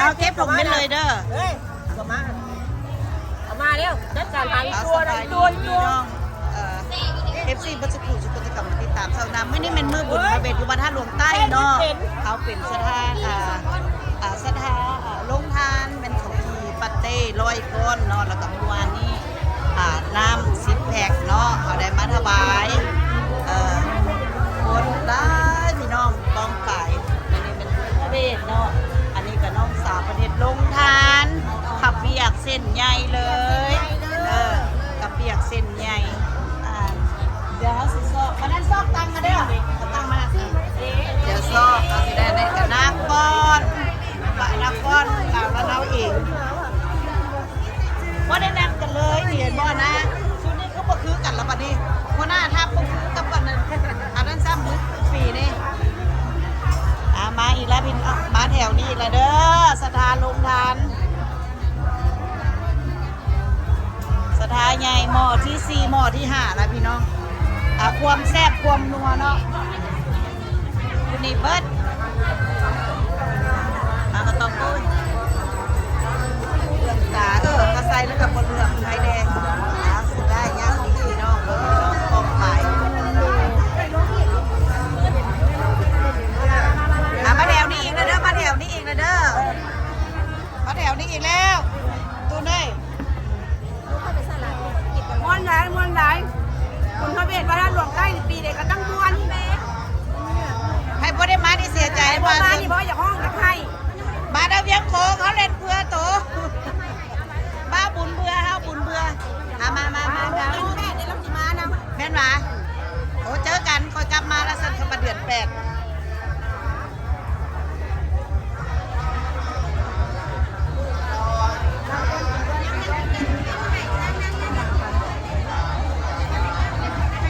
ເອົາເກັບຖົງເມັນເລີຍເດີ. ເອີຍ ເອົາມາ ເອົາມາແລ້ວ ຈັດການຫາອີ່ຕົວ ອີ່ຕົວ ອີ່ຕົວ. ເອີ ເອັຟຊີ ເບິດສຸກຜູ້ສຸກຄົນທີ່ເຂົ້າມາຕິດຕາມຊ່ອງນຳ. ມື້ນີ້ແມ່ນມື້ບຸນພະເວດຢູ່ວັດທາດຫຼວງໃຕ້ເນາະ. ເຮົາເປັນສັດທາ ອ່າ ອ່າ ສັດທາ ອ່າ ລົງທານແມ່ນເຂົ້າຈີ່ປັດເຕ້ຮ້ອຍກ້ອນເນາະ. ແລ້ວກໍມື້ວານນີ້ ອ່າ ນ້ຳສິບແພັກເນາະ ເຮົາໄດ້ມາຖວາຍ. ເອີ ຄົນຫຼາຍພີ່ນ້ອງປ້ອງປາຍ. ອັນນີ້ແມ່ນບຸນພະເວດເນາະ. ອັນນີ້ກໍນ້ອງສາວເພິ່ນເຮັດລົງທານ ເຂົ້າປຽກເສັ້ນໃຫຍ່ເລີຍ. ເອີ ເຂົ້າປຽກເສັ້ນໃຫຍ່. ອ່າ ດຽວເຮົາຊິຊອກ ອັນນັ້ນຊອກຕັງມາເດີ ເອົາຕັງມາ. ດຽວຊອກ ເຮົາຊິໄດ້ ອັນນີ້ກໍນັກຟ້ອນ ນັກຟ້ອນລາວລະນາວເອງ. ບໍ່ໄດ້ນັດກັນເລີຍ ນີ້ເຫັນບໍ່ນະ? ຊຸດນີ້ຄືບໍ່ຄືກັນລະບັດນີ້. ຫົວໜ້າທັບບໍ່ຄືກັບອັນນັ້ນ ອັນນັ້ນຊ້ຳມື້ປີນີ້. ອ່າ ມາອີກແລ້ວພີ່ນ້ອງ ມາແຖວນີ້ອີກແລ້ວເດີ ສັດທາລົງທານ. ສັດທາໃຫຍ່ ໝໍ້ທີສີ່ ໝໍ້ທີຫ້າລະພີ່ນ້ອງ. ອ່າ ຄວາມແຊບຄວາມນົວເນາະ ຢູ່ນີ້ເບິດ. ມາກໍຕ້ອງໂອ້ຍ ເລື່ອງຕາ ເອີ ມາໃສ່ແລ້ວກໍບໍ່ເຫຼືອມໄຟແດງ. ອ່າ ເສຍດາຍຍາມນີ້ພີ່ນ້ອງເອີຍ ປ້ອງປາຍ. ອ່າ ມາແຖວນີ້ອີກແລ້ວເດີ ມາແຖວນີ້ອີກແລ້ວເດີ ມາແຖວນີ້ອີກແລ້ວ ຕູນເອີຍ. ມ່ວນຫຼາຍ ມ່ວນຫຼາຍ. ບຸນພະເວດວັດທາດຫຼວງໃຕ້ ປີໃດກໍຕ້ອງມ່ວນ. ໃຜບໍ່ໄດ້ມານີ້ເສຍໃຈ. ໃຜບໍ່ມານີ້ ບໍ່ຢາກຮ້ອງຢາກໄຫ້. ມາດາວວຽງໂຂງ ເຮົາເລ່ນເພື່ອໂຕ ມາບຸນເພື່ອ ເຮົາບຸນເພື່ອ. ອ່າ ມາ ມາ ມາ ມາ. ແມ່ນຫວາ? ໂອ້ ເຈີກັນ ຂ້ອຍກັບມາລະຊັ້ນ ເຂົ້າມາເດືອນແປດ.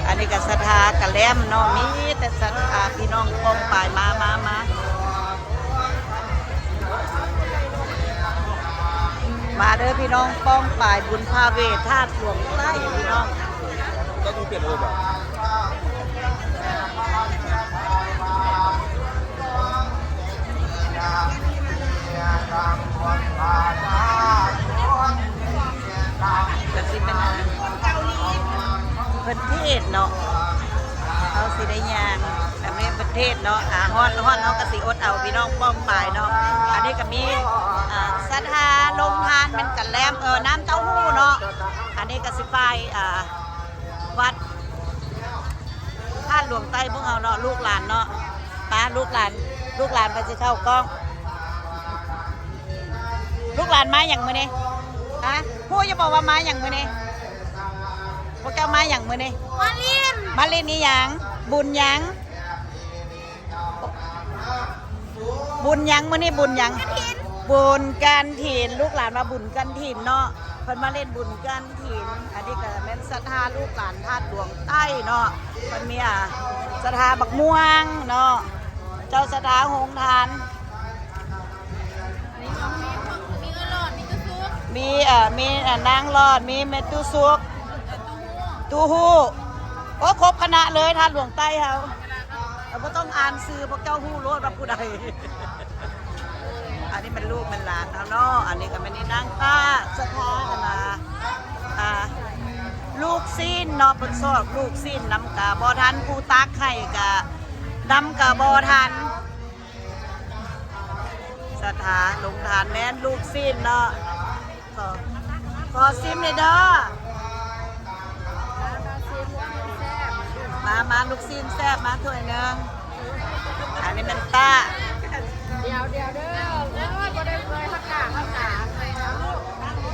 ອັນນີ້ກໍສັດທາກະແລັມເນາະ ມີແຕ່ສັດທາ ພີ່ນ້ອງປ້ອງປາຍ ມາ ມາ ມາ ມາເດີພີ່ນ້ອງປ້ອງປາຍ ບຸນພະເວດທາດຫຼວງໃຕ້ພີ່ນ້ອງ. ກໍຕ້ອງປ່ຽນຮູບແບບ ກໍຊິເປັນເພິ່ນເທດເນາະ ເຮົາຊິໄດ້ຍ່າງແບບນີ້ເພິ່ນເທດເນາະ. ອ່າ ຮ້ອນ ຮ້ອນ ເຮົາກໍຊິອົດເອົາ ພີ່ນ້ອງປ້ອງປາຍເນາະ. ອັນນີ້ກໍມີ ອ່າ ສັດທາລົງທານແມ່ນກະແລັມ ເອີ ນ້ຳເຕົ້າຫູ້ເນາະ. ອັນນີ້ກໍຊິໄປ ອ່າ ວັດທາດຫຼວງໃຕ້ພວກເຮົາເນາະ ລູກຫຼານເນາະ. ປາ ລູກຫຼານ ລູກຫຼານໄປຊິເຂົ້າກ້ອງ. ລູກຫຼານມາຫຍັງມື້ນີ້? ຮະ? ຮູ້ຢູ່ບໍ່ວ່າມາຫຍັງມື້ນີ້? ພວກເຈົ້າມາຫຍັງມື້ນີ້? ມາຫຼິ້ນ. ມາຫຼິ້ນອີ່ຫຍັງ? ບຸນຫຍັງ? ບຸນຫຍັງ? ມື້ນີ້ບຸນຫຍັງ? ບຸນກະຖິນ. ລູກຫຼານວ່າບຸນກະຖິນເນາະ ເພິ່ນມາຫຼິ້ນບຸນກະ ອັນນີ້ກໍແມ່ນສັດທາລູກຫຼານທາດຫຼວງໃຕ້ເນາະ. ເພິ່ນມີ ອ່າ ສັດທາບັກມ່ວງເນາະ ເຈົ້າສັດທາໂຮງທານ ມີ ເອີ ມີ ອ່າ ນາງຫຼອດ ມີແມ່ຕູ້ສຸກ ຕູ້ຫູ້ ໂອ້ ຄົບຄະນະເລີຍທາດຫຼວງໃຕ້ເຮົາ. ເຮົາບໍ່ຕ້ອງອ່ານຊື່ ພວກເຈົ້າຮູ້ໂລດວ່າຜູ້ໃດ. ອັນນີ້ແມ່ນລູກແມ່ນຫຼານເຮົາເນາະ. ອັນນີ້ກໍແມ່ນນາງປ້າສະຖາ ອັນນ່າ ອ່າ ລູກຊີ້ນເນາະ ເພິ່ນຊອກລູກຊີ້ນນຳກະບໍ່ທັນ ຜູ້ຕັກໃຫ້ກະນຳກະບໍ່ທັນ. ສະຖາລົງທານແມ່ນລູກຊີ້ນເນາະ. ຂໍ ຂໍຊີມແດ່ເດີ. ມາ ມາ ລູກຊີ້ນແຊບ ມາຖ້ວຍໜຶ່ງ. ອັນນີ້ແມ່ນຕາ ດຽວ ດຽວເດີ. ໂອ້ຍ ບໍ່ໄດ້ເງີຍຮອດໜ້າຮອດຕາ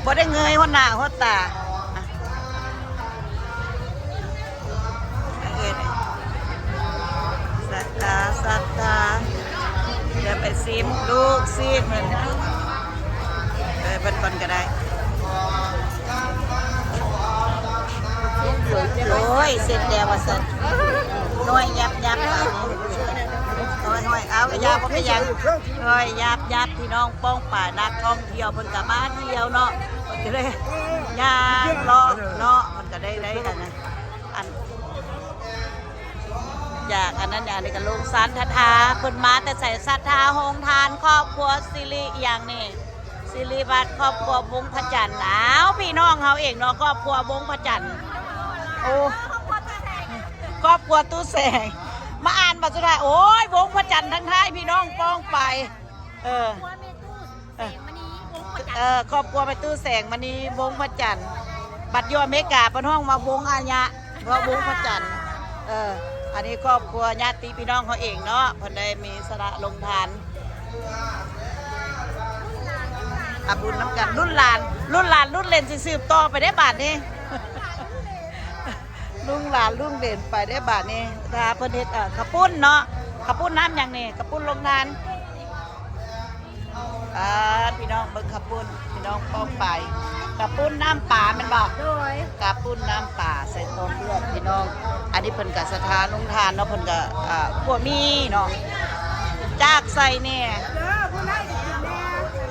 ບໍ່ໄດ້ເງີຍຮອດໜ້າຮອດຕາ. ເອີ ສັດທາ ສັດທາ ດຽວໄປຊີມລູກຊີ້ນເພິ່ນ ເອີ ເພິ່ນກ່ອນກໍໄດ້. ໂອ້ຍ ເສັດແລ້ວວ່າຊັ້ນ ນ້ອຍຍັບໆ ບາດນີ້ ໂອ້ຍ ເອົາ ຢ່າ ບໍ່ເປັນຫຍັງ ໂອ້ຍ ຍັບໆ ພີ່ນ້ອງປ້ອງປາຍ ນັກທ່ອງທ່ຽວເພິ່ນກໍມາທ່ຽວເນາະ ເພິ່ນກໍເລີຍຍ່າງເລາະເນາະ ເພິ່ນກໍໄດ້ ໄດ້ອັນນັ້ນ ອັນ ຈາກອັນນັ້ນ ອັນນີ້ກໍລົງສານທັດທາ ເພິ່ນມາແຕ່ໃສ? ສັດທາໂຮງທານ ຄອບຄົວສິລິຫຍັງນີ້ ສິລິວັດ ຄອບຄົວວົງພະຈັນ. ອ້າວ ພີ່ນ້ອງເຮົາເອງເນາະ ຄອບຄົວວົງພະຈັນ. ໂອ້ ຄອບຄົວຕູ້ແສງ ມາອ່ານບັດສຸດທ້າຍ ໂອ້ຍ ວົງພະຈັນທັງທ້າຍ ພີ່ນ້ອງປ້ອງປາຍ. ເອີ ຄອບຄົວແມ່ຕູ້ແສງມະນີ ວົງພະຈັນ ເອີ ຄອບຄົວແມ່ຕູ້ແສງມະນີ ວົງພະຈັນ. ບັດຢູ່ອາເມລິກາເພິ່ນຮ້ອງວ່າວົງອາຍະ ເພາະວົງພະຈັນ. ເອີ ອັນນີ້ຄອບຄົວຍາດຕິພີ່ນ້ອງເຮົາເອງເນາະ ເພິ່ນໄດ້ມີສະຫຼະລົງທານ ທຳບຸນນຳກັນ. ລຸ້ນຫຼານ ລຸ້ນຫຼານລຸ້ນເຫຼນຊິສືບຕໍ່ໄປເດ້ບາດນີ້. ລຸ້ນຫຼານລຸ້ນເຫຼນໄປເດ້ບາດນີ້. ຖ້າເພິ່ນເຮັດ ເອີ ເຂົ້າປຸ້ນເນາະ ເຂົ້າປຸ້ນນ້ຳຫຍັງນີ້ ເຂົ້າປຸ້ນລົງທານ. ອ່າ ພີ່ນ້ອງເບິ່ງເຂົ້າປຸ້ນ ພີ່ນ້ອງປ້ອງປາຍ ເຂົ້າປຸ້ນນ້ຳປາແມ່ນບໍ່? ໂດຍ ເຂົ້າປຸ້ນນ້ຳປາໃສ່ຕອນເດືອດ ພີ່ນ້ອງ. ອັນນີ້ເພິ່ນກໍສັດທາລົງທານເນາະ ເພິ່ນກໍ ອ່າ ຂົ້ວໝີ່ເນາະ ຈາກໃສ່ແດ່ ເອີ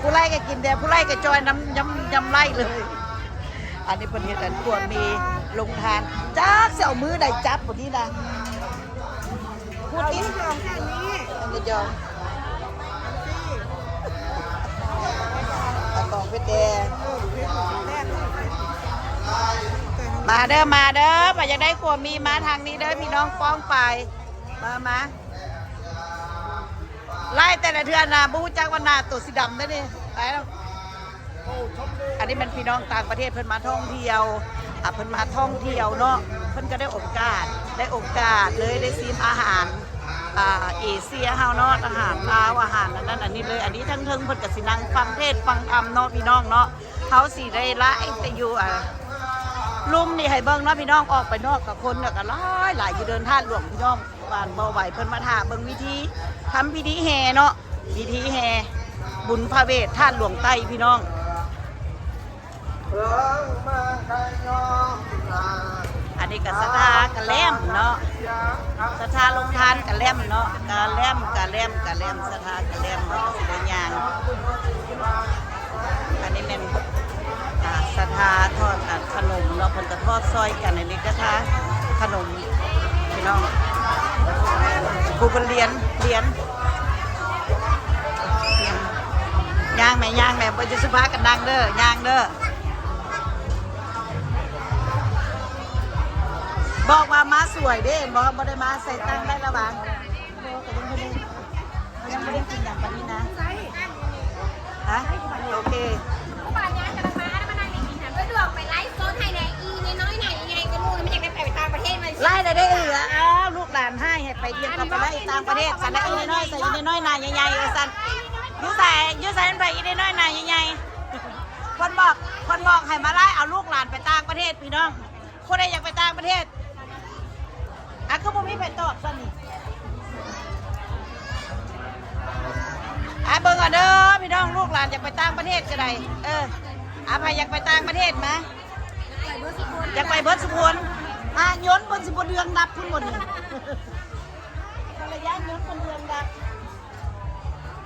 ຜູ້ໄລ່ກໍກິນແດ່ ຜູ້ໄລ່ກໍກິນແດ່ ຜູ້ໄລ່ກໍຈ່ອຍນຳ ຍຳ ຍຳໄລ່ເລີຍ. ອັນນີ້ເພິ່ນເຮັດອັນຂົ້ວໝີ່ລົງທານ ຈັກຊິເອົາມື້ໃດຈັບພຸ້ນນີ້ນະ. ຜູ້ຕິດ ເອົານີ້ ເອົານີ້ ເອົາຂອງໄປແດ່ ເອີ ມາເດີ ມາເດີ ໃຜຢາກໄດ້ຂົ້ວໝີ່ມາທາງນີ້ເດີ ພີ່ນ້ອງປ້ອງປາຍ ມາ ມາ. ໄລ່ແຕ່ລະເທື່ອນະ ບໍ່ຮູ້ຈັກວ່າໜ້າໂຕສີດຳເດ້ນີ້ ໄປແລ້ວ. ອັນນີ້ແມ່ນພີ່ນ້ອງຕ່າງປະເທດເພິ່ນມາທ່ອງທ່ຽວ ອ່າ ເພິ່ນມາທ່ອງທ່ຽວເນາະ ເພິ່ນກໍໄດ້ໂອກາດ ໄດ້ໂອກາດເລີຍ ໄດ້ຊີມອາຫານ ອ່າ ເອເຊຍເຮົາເນາະ ອາຫານລາວ ອາຫານອັນນັ້ນອັນນີ້ເລີຍ. ອັນນີ້ທາງເທິງເພິ່ນກໍຊິນັ່ງຟັງເທດຟັງທຳເນາະ ພີ່ນ້ອງເນາະ. ເຮົາຊິໄດ້ໄລ່ແຕ່ຢູ່ ອ່າ ລຸ່ມນີ້ໃຫ້ເບິ່ງເນາະ ພີ່ນ້ອງ. ອອກໄປນອກກໍຄົນກໍຫຼາຍໆ ຢູ່ເດີ່ນທາດຫຼວງ ພີ່ນ້ອງ. ຫວານບໍ່ໄຫວ ເພິ່ນມາຖ້າເບິ່ງວິທີທຳພິທີແຫ່ເນາະ ພິທີແຫ່ບຸນພະເວດທາດຫຼວງໃຕ້ ພີ່ນ້ອງ. ອັນນີ້ກໍສັດທາກະແລ້ມເນາະ ສັດທາລົງທານກະແລ້ມເນາະ ກະແລ້ມ ກະແລ້ມ ກະແລ້ມ ສັດທາກະແລ້ມເນາະ ກະຊິໄດ້ຍ່າງ. ອັນນີ້ແມ່ນ ອ່າ ສັດທາທອດ ອ່າ ຂະໜົມເນາະ ເພິ່ນກໍທອດຊ່ອຍກັນ. ອັນນີ້ກໍທາຂະໜົມ ພີ່ນ້ອງ ຜູ້ເພິ່ນລຽນ ລຽນ ຍ່າງແມ່ ຍ່າງແມ່ ບໍ່ຈະສຸພາກັນນັ່ງເດີ ຍ່າງເດີ. ບອກວ່າມາສວຍເດ້ ເຫັນບໍ່? ບໍ່ໄດ້ມາໃສ່ຕັງໄດ້ລະຫວາ? ບໍ່ ກໍຍັງບໍ່ໄດ້ ຍັງບໍ່ໄດ້ກິນຫຍັງປານນີ້ນະ. ຮະ? ໂອເຄ ສະດວກໄປໄລຟ໌ສົດໃຫ້ແດ່ ອີນ້ອຍໆ ນາໃຫຍ່ກວ່າໝູ່ ມັນຢາກໄດ້ໄປຕ່າງປະເທດ ມັນ ໄລຟ໌ໄດ້ເອື້ອ ອ້າວ ລູກຫຼານໃຫ້ ໃຫ້ໄປຮຽນກັບໄລຟ໌ຕ່າງປະເທດ ຊັ້ນນະ ອີນ້ອຍໆ ໃສ່ອີນ້ອຍໆ ນາໃຫຍ່ໆ ວ່າຊັ້ນ. ຢູ່ໃສ ຢູ່ໃສ ມັນໄປອີນ້ອຍໆ ນາໃຫຍ່ໆ. ເພິ່ນບອກ ເພິ່ນບອກໃຫ້ມາໄລຟ໌ເອົາລູກຫຼານໄປຕ່າງປະເທດ ພີ່ນ້ອງ. ຜູ້ໃດຢາກໄປຕ່າງປະເທດ? ອາ ຄືບໍ່ມີໃຜຕອບຊັ້ນນີ້? ອາ ເບິ່ງເອົາເດີພີ່ນ້ອງ ລູກຫຼານຢາກໄປຕ່າງປະເທດກໍໄດ້. ເອີ ອາ ໃຜຢາກໄປຕ່າງປະເທດມາ ຢາກໄປເບິດສຸຄົນ. ອາ ຍົນເພິ່ນຊິບໍ່ເດືອງດັບພຸ້ນບໍ່ນີ້? ພັນລະຍາຍົນເພິ່ນເດືອງດັບ.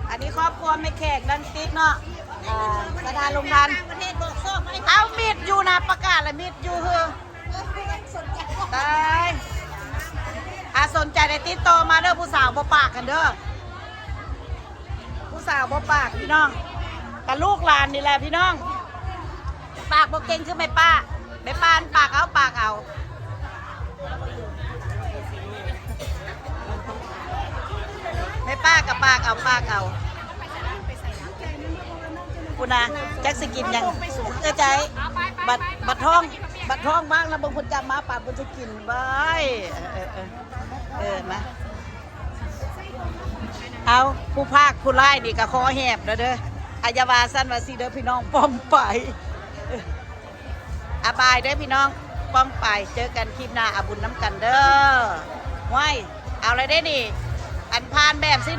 ອັນນີ້ຄອບຄົວແມ່ແຂກດັງຕິດເນາະ ອ່າ ສະຖານລົງທານ. ເອົາ ມິດຢູ່ນະ ປະກາດລະມິດຢູ່ເຮີ. ຕາຍ ຖ້າສົນໃຈໄດ້ຕິດຕໍ່ມາເດີ ຜູ້ສາວບໍ່ປາກກັນເດີ ຜູ້ສາວບໍ່ປາກພີ່ນ້ອງ. ກະລູກຫຼານນີ້ແຫຼະພີ່ນ້ອງ ປາກບໍ່ເກັ່ງຄືແມ່ປ້າ ແມ່ປ້າປາກເອົາ ປາກເອົາ. ແມ່ປ້າກໍປາກເອົາ ປາກເອົາ. ພຸ້ນນະ ຈັກຊິກິນຫຍັງ ເອື້ອຍໃຈ. ບັດ ບັດທ້ອງ ບັດທ້ອງວ່າງລະເບິ່ງເພິ່ນຈັບມາປານເພິ່ນຊິກິນ. ເອີ ເອີ ເອີ ເອີ ມາ. ເອົາ ຜູ້ພາກຜູ້ຮ້າຍນີ້ກໍຄໍແຫບແລ້ວເດີ. ອາ ຢ່າວ່າຊັ້ນວ່າຊີ້ເດີພີ່ນ້ອງ ປ້ອງປາຍ. ອາ ບາຍເດີພີ່ນ້ອງ ປ້ອງປາຍ ເຈີກັນຄລິບໜ້າ ເອົາບຸນນຳກັນເດີ. ຫ້ວຍ ເອົາລະເດ້ນີ້ ອັນຜ່ານແບບຊີ້